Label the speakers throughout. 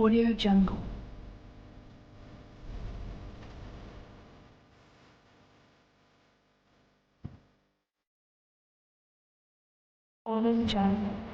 Speaker 1: Audio Jungle. Audio Jungle.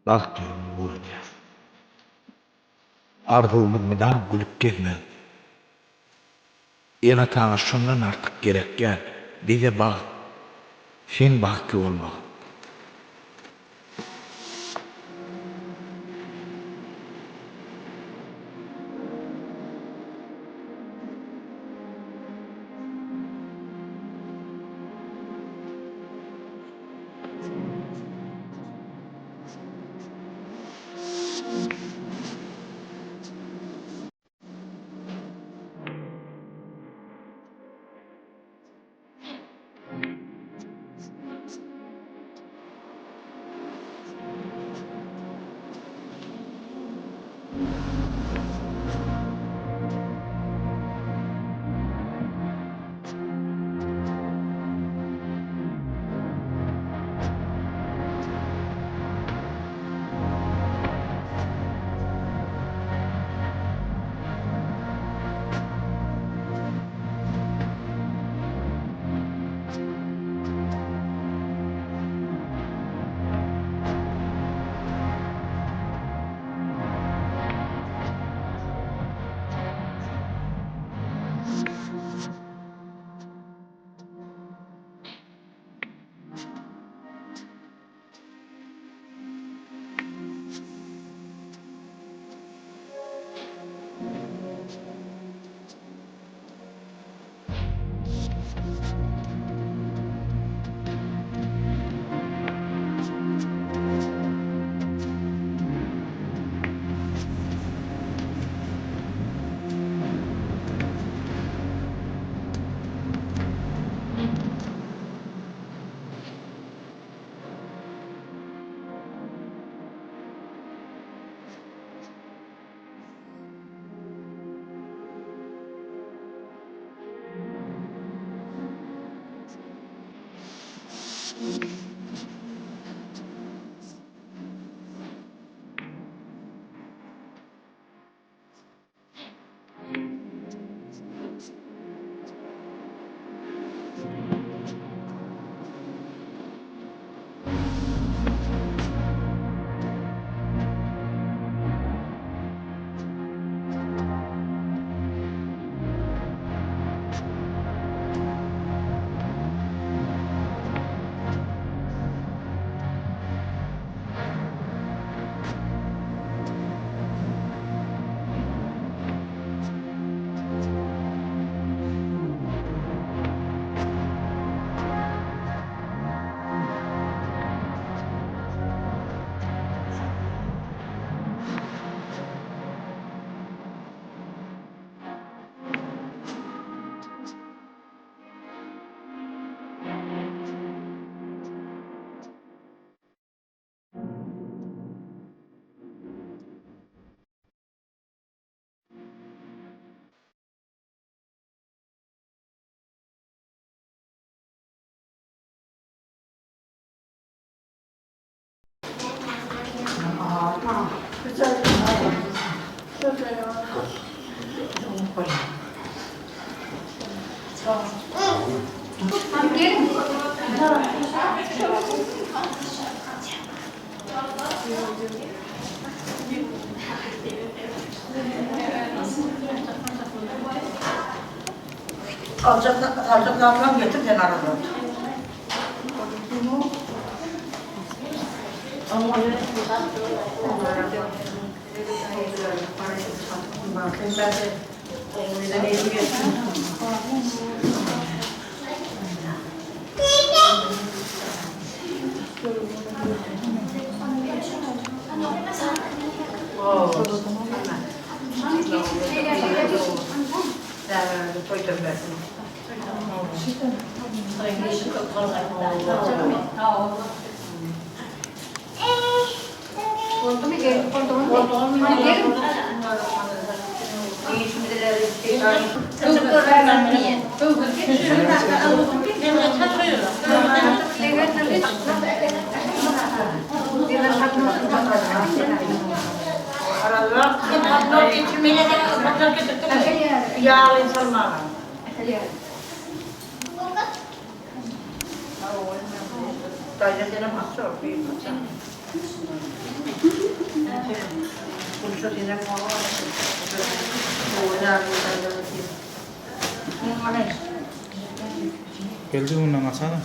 Speaker 2: Bagt ýoluny öwredýär. Arzuwymyz mydam gülüp gezmek. Ene-ataňa şondan artyk gerek däl. Bize bagt, seň bagtly bolmagyň.
Speaker 3: Aljak saljak zatlaryňy getir sen aradan.
Speaker 4: Geldi bundan alsana.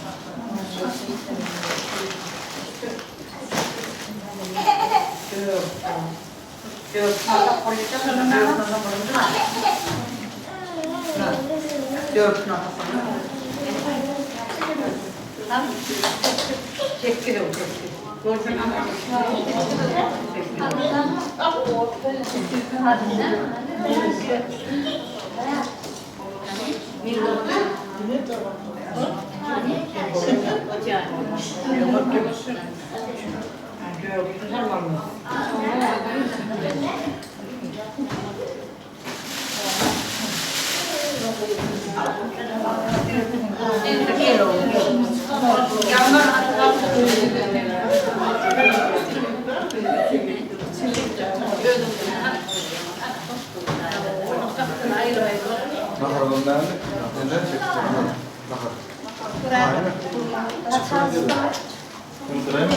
Speaker 5: Nahardan däli. Neden çekti? Nahar. Aynen. Öldüreyim mi?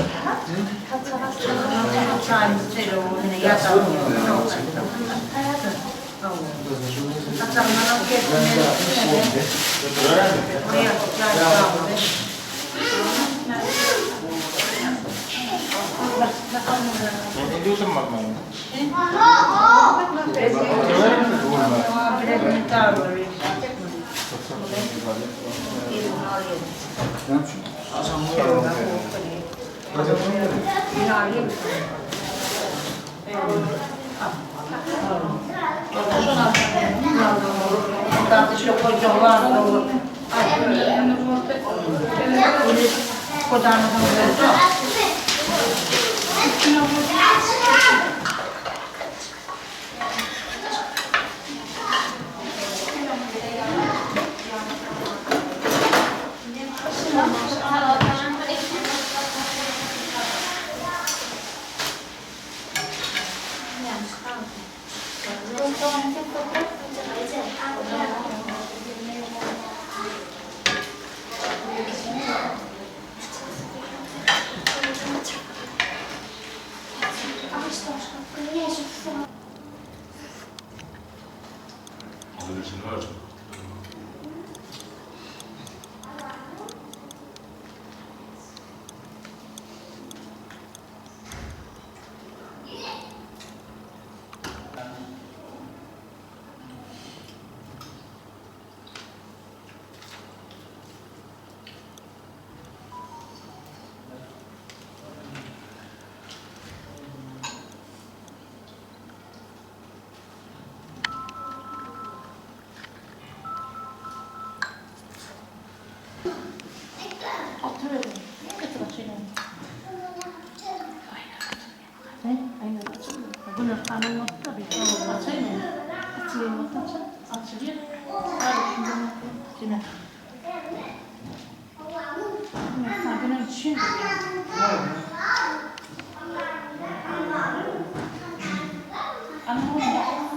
Speaker 5: Ne diyorsun bakmayın?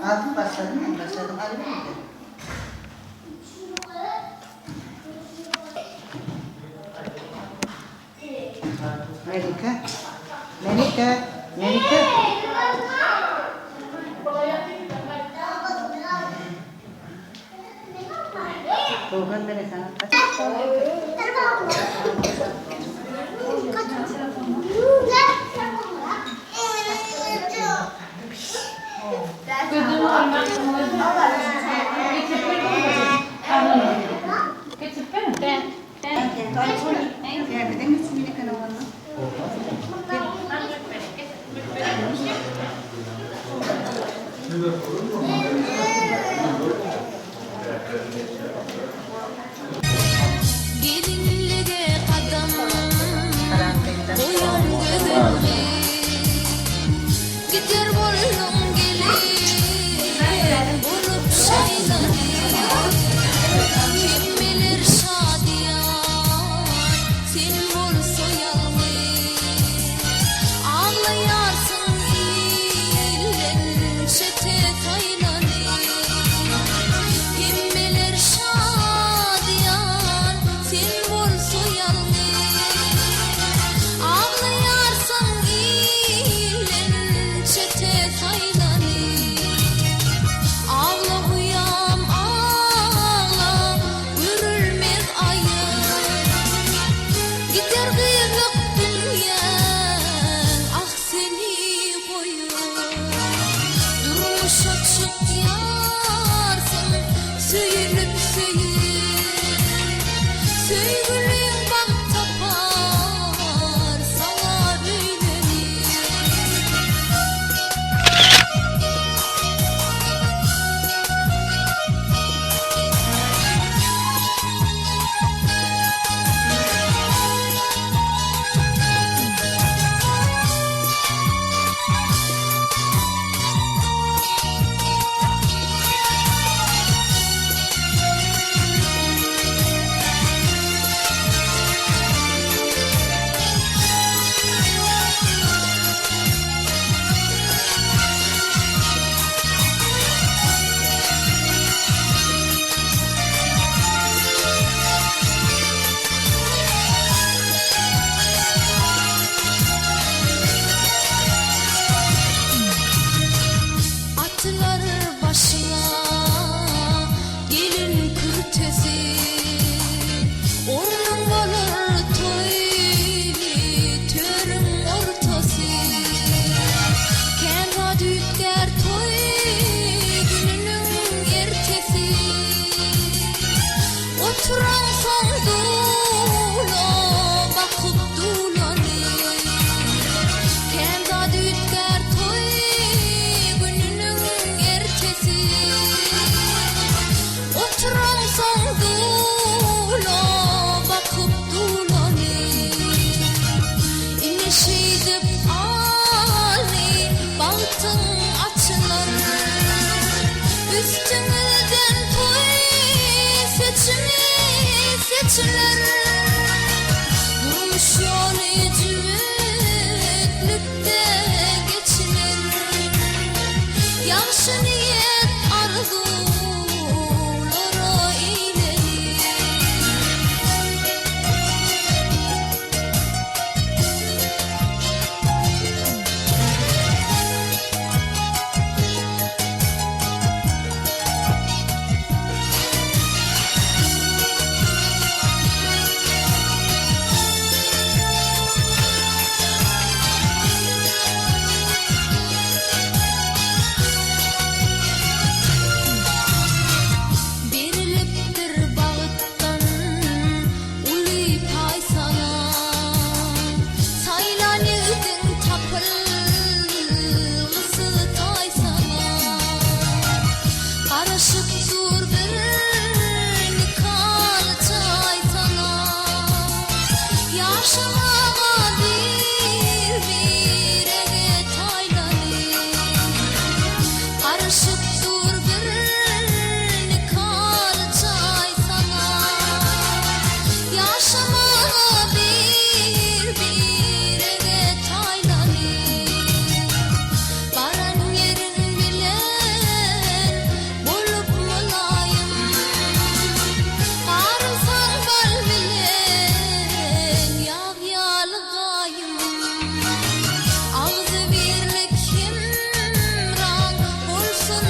Speaker 3: Artık başladım mı? Başladım. Hadi mi? Melike. Melike. Melike. Gogan Melekana.
Speaker 4: Gelinlige gadam goýan gözel gyz Gider bolduň gelin bolup şaýlanyp Kim biler şadyýan sen bolsa ýalňyz Aglaýarsyň ilden çete saýlanyp Hemmeler şadyýan sen bolsa ýalňyz Aglaýarsyň ilden çete saýlanyp Agla uýam agla görülmez aýyp Gider gyzlyk dünýäň ah seni goýup Durmuşa çykýarsyň söýülip söýüp Söýgüliň bagt tapar saňa öýlenip. Atylar başyňa gelin kürtesi, Ornuň bolar toý törüň ortasy. Kän zat üýtgär toý gününiň ertesi, Oturansoň dula bakyp dulany. Kän zat üýtgär toý gününiň ertesi, Oturansoň dula bakyp dulany. Ine şeýdip aly bagtyň açylar, Üstüňizden toý seçimi seçiler. Durmuş ýoly jübütlikde geçiler, Ýagşy niýet arzuwlara eýlenir. Berilipdir bagtdan uly paý saňa, Saýlan ýigidiň tapylgysy taý saňa. Garaşyp dur bir nikaly jaý saňa, Ýaşamaga bir-birege taýlanyp. Garaşyp dur bir nikaly jaý saňa, Ýaşamaga bir-birege taýlanyp. Baran ýeriň bilen bolup mylaýym, Garylsaň bal bilen ýag ýaly gaýym. Agzybirlik hemraň bolsun.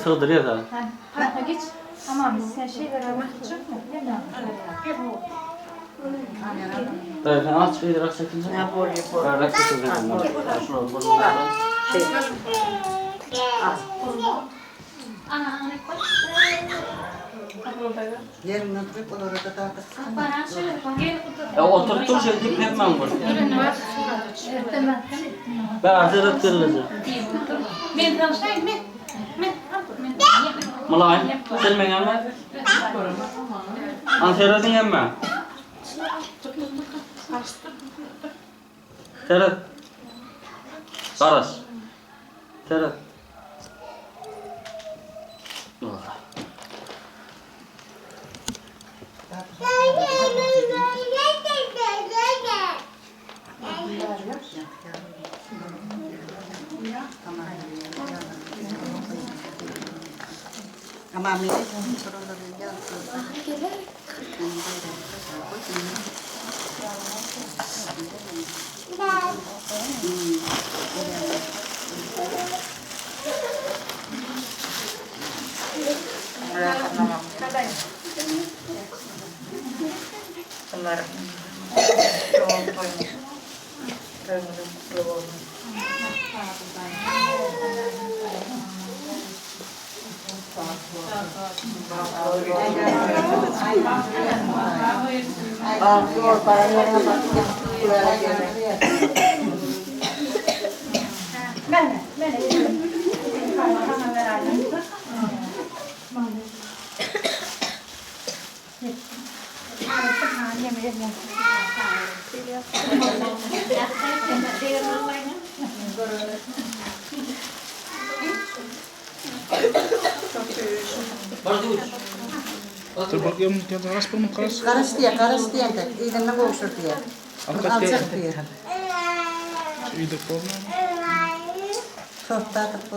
Speaker 6: sygdyrýar ha.
Speaker 1: Patma geç. Aman sen şeyler almakçı mı?
Speaker 6: Dayı sen aç bir rak çekince.
Speaker 3: Ne bol bol.
Speaker 6: Rak çekince. Şunu bol.
Speaker 3: Şey. Yerine durup onlara da dağıtırsın.
Speaker 6: Ya oturttum şey dip hemen vur. Ben artık kırılacak.
Speaker 1: Men tanışayım men. Men. Men.
Speaker 6: Mulayim, sen men gelme. An seyredin emme. Seyret. Garaş. Seyret. Allah.
Speaker 3: Ama Melike soruları yazdı.
Speaker 1: Men. Men.
Speaker 2: Dur bakayım, garaş bunun garaş.
Speaker 3: Karış diye, karış diye de. İğnenle boğuşur diye. Alçak diye.
Speaker 2: İyi de olmuyor.
Speaker 3: Çok dağıtıp bu.